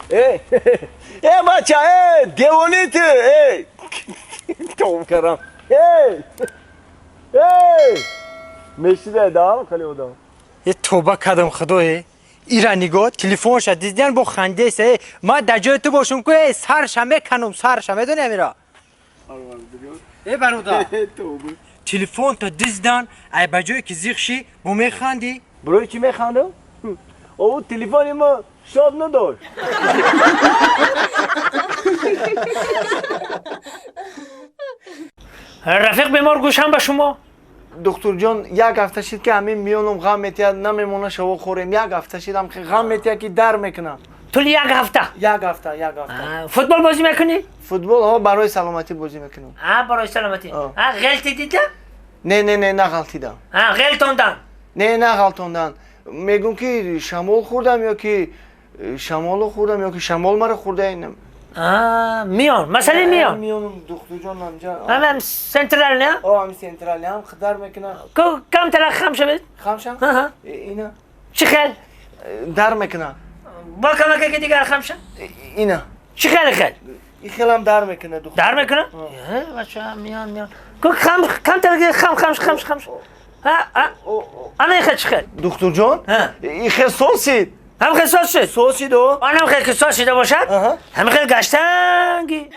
Э э бача, э девони ту, э том кардам. Э э мешида дам хали одам. Е тоба кардам, худое. Ира нигоҳ, телефонша диздиан, бо хандеса. Э, ман дар ҷои ту бошум ку, э сарша меканум, сарша медони амира. Э бародар, телефонта диздан, ай ба ҷое ки зиқ шӣ, бо механдӣ. Барои чӣ механдам? О, телефони мо шод надошт. Рафиқ бемор, гӯшам ба шумо. Духтурҷон, як ҳафта шид, ки ҳамин миёнам ғам метиҳад, намемона шаво хӯрем. Як ҳафта шид, ҳам ғам метиҳад, ки дар мекунам. Тӯли як ҳафта? Як ҳафта, як ҳафта. Футбол бозӣ мекунӣ? Футбол ҳо, барои саломатӣ бозӣ мекунам. Барои саломатӣ. Ғелтидида? Не, не, не, нағалтидам. Ғелтондан? Не, нағалтондан. Мегӯм, ки шамол хӯрдам ё ки шамоло хӯрдам, ё ки шамол маро хӯрда. Миён, масъалаи миён. Миёнам, духтурҷон, амҷа. Ҳам централ, не? О, ҳами централ ҳам дар мекунам. Камтара хам шавед. Хам шам? Ина. Чӣ хел? Дар мекунам. Бо камаке дигар хам ша? Ина. Чӣ хел хел? И хелам дар мекунад, духтур. Дар мекунад? Бача, миён, миён. Хам, камтара хам, хам, хам, хам. Ана ихел чӣ хел? Духтурҷон, ихел сосид. Ҳам хел сос шуд? Сосид, о. Анам хел ки сос шида бошад, ҳам хел гаштанги.